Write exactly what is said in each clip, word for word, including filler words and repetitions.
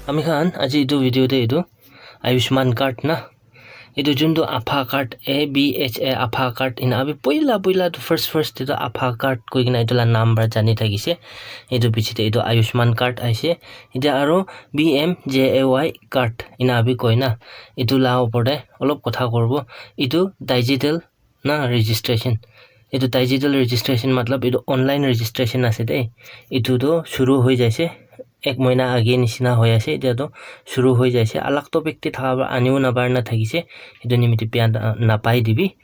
Ami khan aji etu video te etu Ayushman card na, etu juntu ABHA card, A B H A ABHA card, ena abi poila poila tu first first te tu ABHA card koi kena etu la naam para jani thakise. Etu piche te etu Ayushman card aise. Etia aro B M J A Y card ena abi koi na, etu la upor te olop kotha koribo. Etu digital na registration. Etu digital registration matlab etu online registration ase de. Etu tu shuru hoi jaise. Ek moina age nishina hoi ase. Etia tu shuru hoi jaise. Alag topic te thaka para anibo napara na thakise. Etu nimite bia na, napai dibi.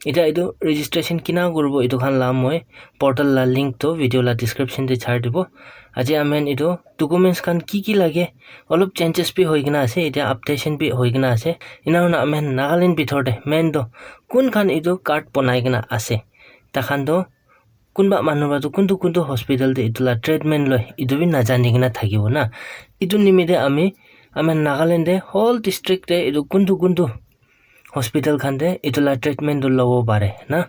Etia etu registration kina koribo etu khan la moi portal la link tu video la description te char dibo. Aji amen etu documents khan ki ki lage, olop changes bi hoi kena ase, etia updation bi hoi kena ase. Ena hoina amen Nagaland bithor te main tu kun khan etu card bonai kena ase. Takhan tu kunba manu para tu kuntu kuntu hospital te etu la treatment loi, etu bi najani kena thakibo na. Etu nimite ami, amen Nagaland te whole district te etu kuntu kuntu hospital khan te etu la treatment tu lobo pare na.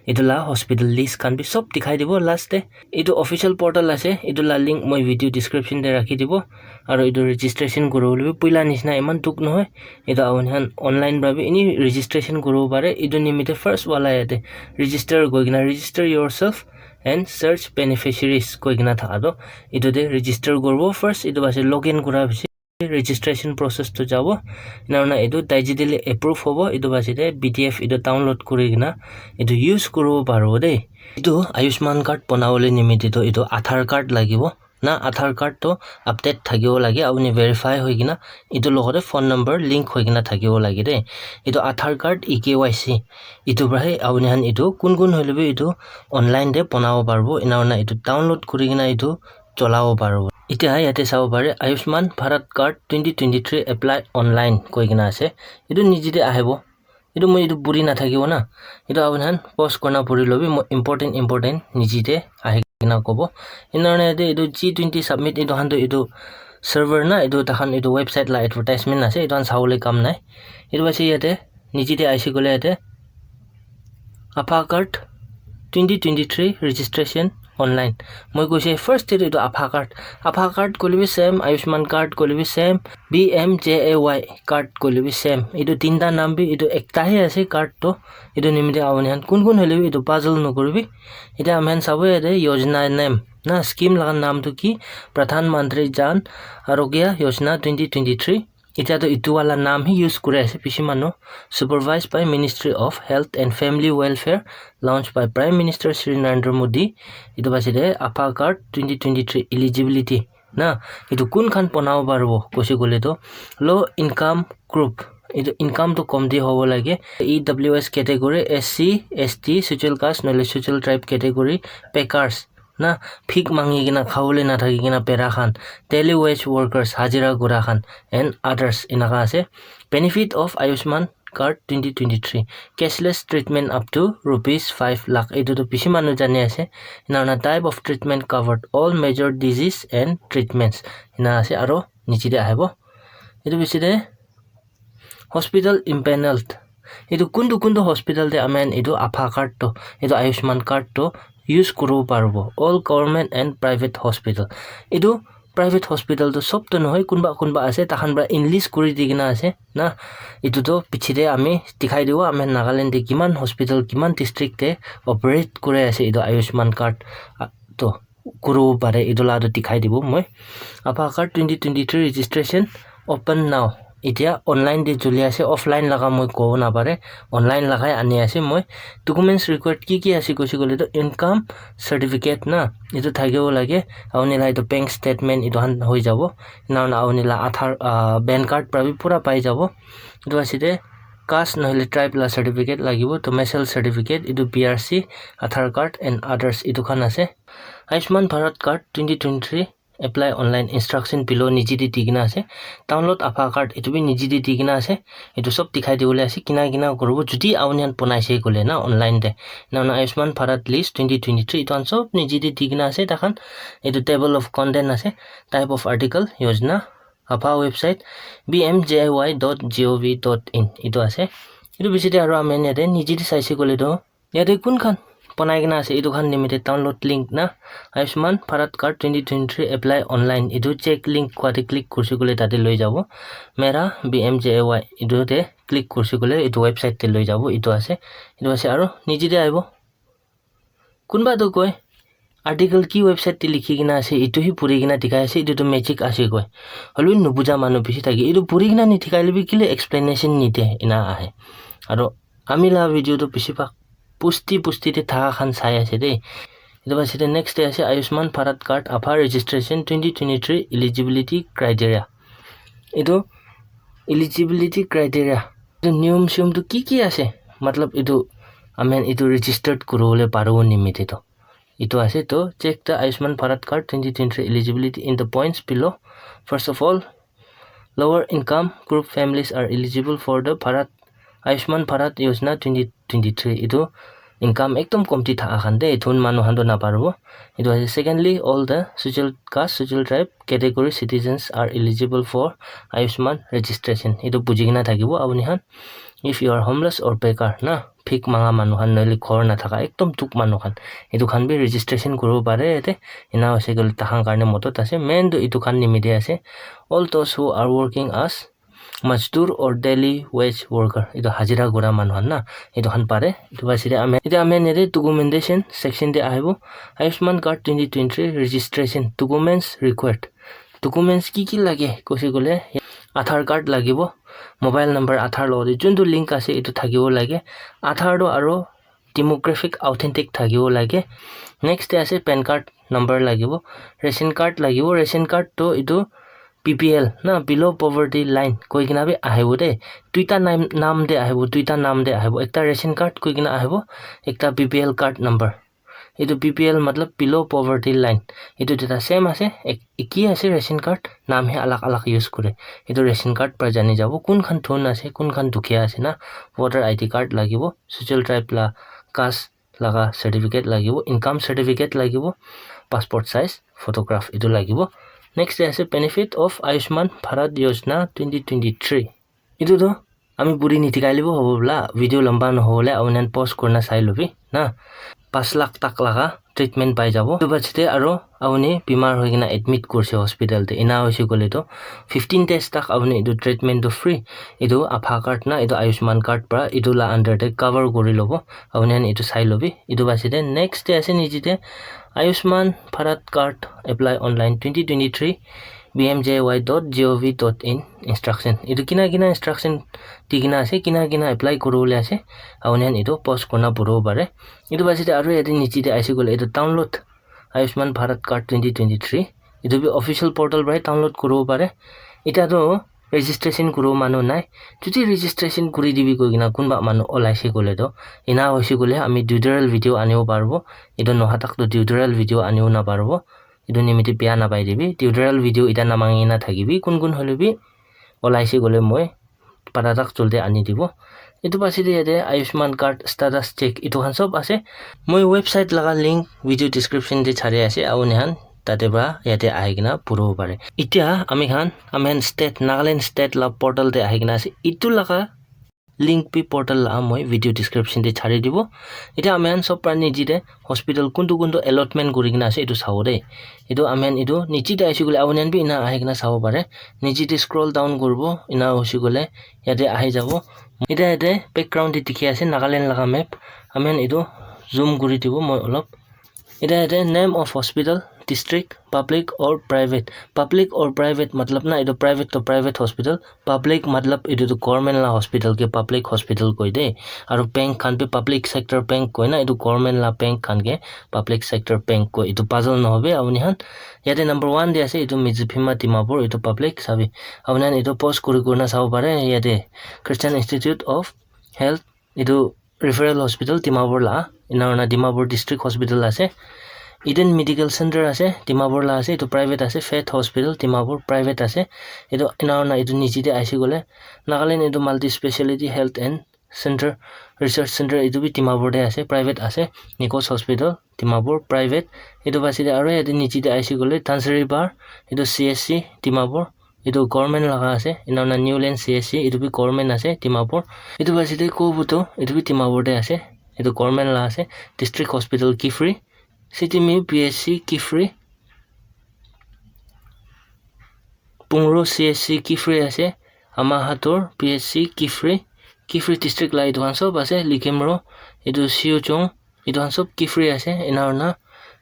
Etu la hospital list khan bi sob dikhai dibo last te. Etu official portal ase, etu la link moi video description te rakhi dibo. Aro etu registration kori bole bi puila nishina eman dukh nohoi. Etu apni khan online para bi eni registration koribo pare. Etu nimite first wala yate register koi kena, "Register yourself and search beneficiaries" koi kena thaka toh. Etu te register koribo first, etu pase login kura piche registration process tu jabo. Ena hoina etu digitally approve hobo, etu pase te P D F etu download kuri kena etu use kuribo paribo de. Etu Ayushman card bonabole nimite tu etu Aadhaar card lagibo na, Aadhaar card tu update thakibo lage, apuni verify hoi kena etu logote phone number link hoi kena thakibo lage de. Etu Aadhaar card E K Y C, etu para he apuni khan etu kun kun hoile bi etu online te bonabo paribo. Ena hoina etu download kuri kena etu cholabo paribo. Etia yate sabo pare Ayushman Bharat Card twenty twenty-three apply online koi kena ase. Etu nije te ahibo. Etu moi etu puri na thakibo na. Etu apni khan pause kurina puri lobi, moi important important nije te ahi kena kobo. Ena hoina yate etu G twenty submit etu khan tu etu server na, etu takhan etu website la advertisement ase, etu khan sabole kam nai. Etu pase yate nije te aise koile yate ABHA card twenty twenty-three registration online. Moi koise first te etu ABHA card. ABHA card koile bi same, Ayushman card koile bi same, B M J A Y card koile bi same. Etu tinta naam bi etu ekta he ase card to. Etu nimite apuni khan kun kun hoile bi etu puzzle nokoribi. Etia ami khan sabo yate yojana name na, scheme laga naam tu ki, Pradhan Mantri Jan Arogya Yojana twenty twenty-three. Etia tu etu wala naam he use kuri ase bishi manu. Supervised by Ministry of Health and Family Welfare, launched by Prime Minister Shri Narendra Modi. Etu pase te ABHA card twenty twenty-three eligibility na, etu kun khan bonabo paribo koise koile tu low income group, etu income tu komti hobo lage, E W S category, S C, S T, schedule caste nohole schedule tribe category, beggars na, phik mangi kena khabole nathaki kena bera khan, daily wage workers, hajira kura khan, and others enaka ase. Benefit of Ayushman card twenty twenty-three, cashless treatment up to rupees five lakh. Etu tu bishi manu jani ase. Ena hoina type of treatment covered, all major disease and treatments. Ena ase aro niche te ahibo. Etu piche te hospital empaneled. Etu kuntu kuntu hospital te ami khan etu ABHA card to, etu Ayushman card to use kuribo paribo. All government and private hospital. Etu private hospital tu sob tu nohoi, kunba kunba ase, takhan para enlist kuri di kena ase na. Etu tu piche te ami dikhai dibo, ami Nagaland te kiman hospital, kiman district te operate kuri ase etu Ayushman card, ah, to kuribo pare, etu la tu dikhai dibo moi. ABHA card twenty twenty-three registration open now. Etia online te choli ase, offline laga moi kobo napare, online lagai ani ase moi. Documents required ki ki ase koise koile tu income certificate na, etu thakibo lage. Apuni la etu bank statement etu khan hoi jabo. Ena hoina apuni la Aadhaar, ah, PAN card para bi pura pai jabo. Etu ase te caste nohole tribe la certificate lagibo, domicile certificate, etu B R C, Aadhaar card and others etu khan ase. Ayushman Bharat card twenty twenty-three apply online, instruction below, niche te di kena ase. Download ABHA card, etu bi niche te di kena ase. Etu sob dikhai dibole ase, kina kina kuribo jodi apuni khan bonai se koile na online te. Ena hoina Ayushman Bharat list twenty twenty-three, etu khan sob niche te di kena ase takhan. Etu table of content ase, type of article, yojana, ABHA website, B M J A Y dot G O V dot in etu ase. Etu piche te aro ami khan yate niche te sai se koile tu yate kun khan banai kena ase, etu khan nimite download link na, Ayushman Bharat Card twenty twenty-three apply online. Etu check link kua te click kurse koile tate loi jabo. Mera B M J A Y etu te click kurse koile etu website te loi jabo. Etu ase, etu ase aro niche te ahibo. Kunba toh koi, article ki website te likhi kena ase, etu hi puri kena dikhai ase, etu toh magic ase koi. Hoilebi nubuja manu bishi thake, etu puri kena nidikhaile bi kile explanation nide, ena ahe. Aro ami la video toh bishi bhag pusti pusti te thaha khan sai ase de. Etu pa side next te ase Ayushman Bharat Card Aadhaar Registration twenty twenty-three eligibility criteria. Etu eligibility criteria. Etu niyom siyom tu ki ki ase? Matlab etu, I mean, etu registered kuribole paribo nimite to. Etu ase to, check the Ayushman Bharat Card twenty twenty-three eligibility in the points below. First of all, lower income group families are eligible for the Bharat, Ayushman Bharat Yojana twenty twenty-three. Etu income ekdom komti thaka khan te, etu manu khan to naparibo. Etu ase, secondly, all the scheduled caste, scheduled tribe category citizens are eligible for Ayushman registration. Etu buji kena thakibo apuni khan. If you are homeless or beggar, na, phik manga manu khan, nohole ghor nathaka, ekdom dukh manu khan, etu khan bi registration kuribo pare yate. Ena hoise koile tahan karne modot ase. Main to etu khan nimite ase. All those who are working as mazdoor or daily wage worker, etu hajira kura manu khan na, etu khan pare. Etu pa side ami, etu ami yate documentation section te ahibo. Ayushman Card twenty twenty-three registration documents required. Documents ki ki lage koise koile, Aadhaar card lagibo, mobile number Aadhaar logote juntu link ase etu thakibo lage. Aadhaar to aro demographic authentic thakibo lage. Next te ase PAN card number lagibo, ration card lagibo. Ration card to etu B P L na, below poverty line koi kena bi ahibo de. Duita nam, nam te ahibo, duita nam te ahibo. Ekta ration card koi kena ahibo, ekta B P L card number. Etu B P L matlab below poverty line. Etu duita same ase, ek, eki ase ration card, nam he alag alag use kore. Etu ration card para jani jabo kun khan dhon ase, kun khan dukhiya ase na. Voter I D card lagibo, social tribe la caste laga certificate lagibo, income certificate lagibo, passport size photograph etu lagibo. Next te ase benefit of Ayushman Bharat Yojana twenty twenty-three. Etu to ami puri nidikhaile bi hobo bola, video lamba nohobole apuni khan pause kurina sai lobi na. Panch lakh tak laga treatment pai jabo. Etu bachete aro apuni bimar hoi kena admit kurse hospital te, ena hoise koile to fifteen days tak apuni etu treatment to free. Etu Aadhaar card na, etu Ayushman card para etu la under te cover kuri lobo. Apuni khan etu sai lobi. Etu bachete next te ase niche te Ayushman Bharat Card apply online twenty twenty-three B M J Y dot G O V dot in instruction. Etu kina kina instruction di kena ase, kina kina apply kuribole ase, apuni khan etu pause kurina puribo pare. Etu bachete aro yate niche te aise koile etu download Ayushman Bharat Card twenty twenty-three. Etu bi official portal para download kuribo pare. Eta to registration kuribo manu nai. Jodi registration kuri dibi koi kena kunba manu olaise koile to, ena hoise koile ami tutorial video anibo paribo. Etu noha tak to tutorial video anibo naparibo. Etu nimite beya napai dibi. Tutorial video eta namangi na thakibi. Kun kun hoile bi olaise koile moi para tak jolte ani dibo. Etu bachete yate Ayushman card status check etu khan sob ase. Moi website laga link video description te chari ase, apuni khan tate para yate ahi kena puribo pare. Etia ami khan, ami khan state, Nagaland state la portal te ahi kena ase. Etu laga link bi portal la moi video description te chari dibo. Etia ami khan sob para niche te hospital kuntu kuntu allotment kuri kena ase etu sabo de. Etu ami khan etu niche te aise koile apuni khan bi ena ahi kena sabo pare. Niche te scroll down kuribo, ena hoise koile yate ahi jabo. Etia yate background te dikhi ase Nagaland laga map. Ami khan etu zoom kuri dibo moi olop. Etia yate name of hospital, district, public or private. Public or private matlab na etu private to private hospital. Public matlab etu tu government la hospital ke public hospital koi de. Aru bank khan bi public sector bank koi na, etu government la bank khan ke public sector bank koi. Etu puzzle nohobe apuni khan. Yate number one te ase, etu Medziphema Dimapur, etu public sabi. Apuni khan etu pause kuri kuri na sabo pare. Yate Christian Institute of Health, etu referral hospital Dimapur la, ena hoina Dimapur district hospital ase. Eden Medical Center ase, Dimapur la ase, etu private ase. Faith Hospital Dimapur private ase. Etu ena hoina etu niche te aise koile Nagaland etu multi speciality health and center, research center, etu bi Dimapur te ase, private ase. Nikos Hospital Dimapur private. Etu bachete aro yate niche te aise koile Dhansiri Bar, etu C S C Dimapur, etu government laga ase. Ena hoina New Land C S C, etu bi government ase Dimapur. Etu bachete Kobuto, etu bi Dimapur te ase. Etu government la ase. District Hospital Kiphire, City Mill P H C Kiphire, Pungro C H C Kiphire ase, Amahator P H C Kiphire, Kiphire district la etu khan sob ase, Likimro, etu Siuchung, etu khan sob Kiphire ase, ena hoina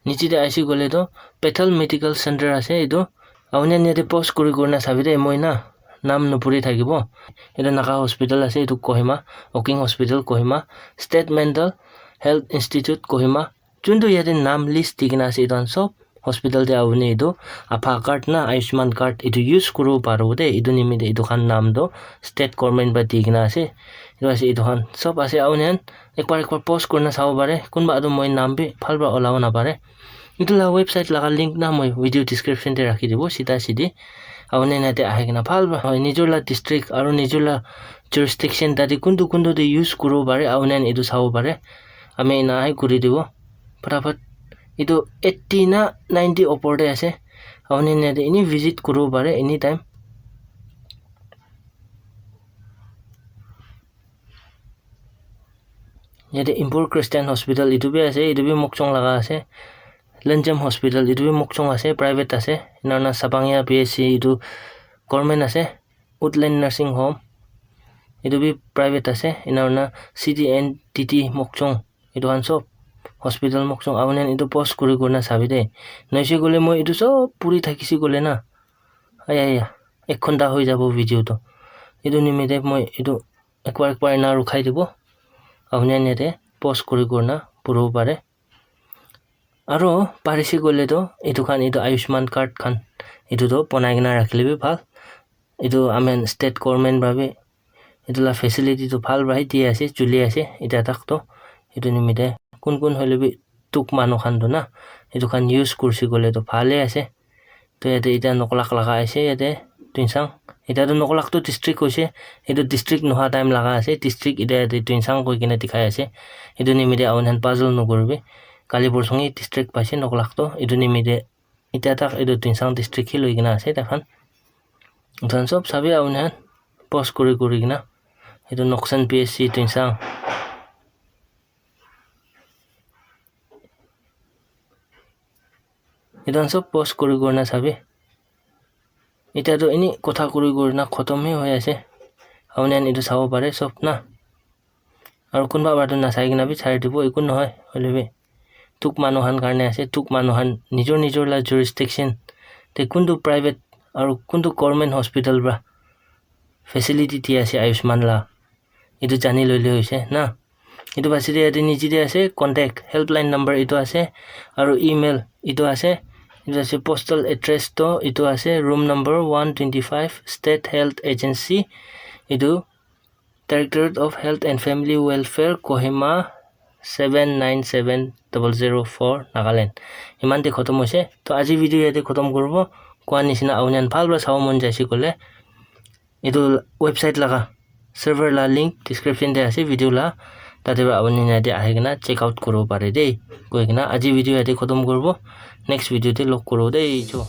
niche te ahi se koile toh Bethel Medical Center ase etu, apuni khan yate pause kuri kuri na sabi de, moi na nam nupuri thakibo, etu Naga hospital ase, etu Kohima, Working Hospital Kohima, State Mental Health Institute Kohima, juntu yate nam list di kena ase, etu khan sob hospital te apuni etu ABHA card na Ayushman card etu use kuribo paribo de, etu nimite etu khan nam toh state government para di kena ase. Etu ase, etu khan sob ase, apuni khan ekbar ekbar pause kurina sabo pare, kunba toh moi nam bi bhal para olabo napare. Etu la website laga link na moi video description te rakhi dibo, sida sidi apuni khan yate ahi kena bhal para, hoi, nijor la district aru nijor la jurisdiction tate kuntu kuntu te use kuribo pare, apuni khan etu sabo pare. Ami ena ahi kuri dibo. Fatafat etu eighty na ninety opor te ase. Apuni khan yate eni visit kuribo pare anytime. Yate Impur Christian Hospital etu bi ase, etu bi Mokchung laga ase. Lenjem Hospital etu bi Mokchung ase, private ase. Ena hoina Sapangya P H C etu government ase. Woodland Nursing Home etu bi private ase. Ena hoina C T N T T Mokchung, etu khan sob hospital Mokchung, apuni khan etu pause kuri kuri na sabi de. Noise koile moi etu sob puri thakise koile na, aya, aya, ek ghonta hoi jabo video toh. Etu nimite moi etu ekbar ekbar ena rukhai dibo. Apuni khan yate pause kuri kuri na puribo pare. Aru parise koile toh etu khan, etu Ayushman card khan, etu toh banai kena rakhile bi bhal. Etu ami khan state government para bi etu la facility toh bhal para he di ase, chuli ase. Etia tak toh etu nimite kun kun hoile bi tuk manu khan toh na etu khan use kurise koile toh bhal he ase. Toh yate etia Noklak laga ase yate Tuensang. Etia toh Noklak toh district hoise. Etu district nohoi time laga ase. District etia yate Tuensang koi kena dikhai ase. Etu nimite apuni khan puzzle nokuribi. Kali porsu he district paise Noklak toh. Etu nimite etia tak etu Tuensang district he loi kena ase tai khan. Etu khan sob sabi apuni khan pause kuri kuri kena. Etu Noksen P H C Tuensang. Etu khan sob pause kuri kuri na sabi. Etia toh eni kotha kuri kuri na khotom he hoi ase. Apuni khan etu sabo pare sob na. Aru kunba para toh nasai kena bi sai dibo, eku nohoi, hoile bi. Tuk manu khan karne ase, tuk manu khan nijor nijor la jurisdiction te kuntu private aru kuntu government hospital para facility di ase Ayushman la. Etu jani loile hoise na. Etu paise te yate niche te ase, contact helpline number etu ase, aru email etu ase, etu ase postal address toh etu ase, room number one twenty five, State Health Agency, etu Directorate of Health and Family Welfare, Kohima, seven nine seven double zero four, Nagaland. Iman te khotom hoise. Toh aji video yate khotom kuribo. Koa nishina apuni khan bhal para sabo mon jaise koile, etu website laga server la link description te ase video la, tate para apuni khan yate ahi kena check out kuribo pare de. Koi kena aji video yate khotom kuribo, next video te log kuribo de, cho.